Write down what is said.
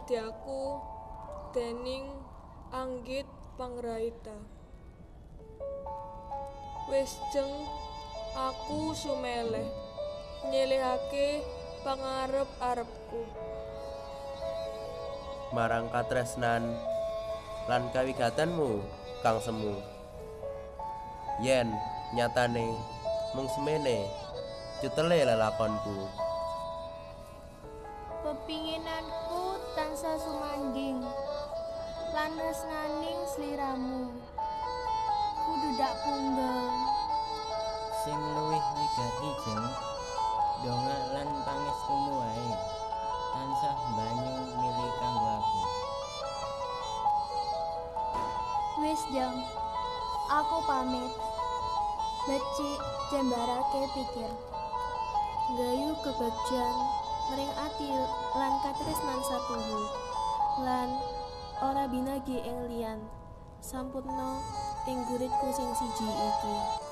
Adyaku dening Anggit Pangraita. Wis jeng, aku sumeleh nyelihake pangarep-arepku. Marang katresnan lan kawigatenmu kang semu. Yen nyatane mung semene cutele lelakonku. Pepinginanku tansah sumandhing lan tresnaning sliramu. Kudu dak punggel. Sing luwih wigati jeng, donga lan pangestumu wae tansah banyu mili kanggo aku. Wis jeng, aku pamit. Becik jembarake pikir. Gayuh kebagjan mring ati lan katresnan satuhu lan ora binagi ing liyan. Sampurna ing guritku sing siji iki.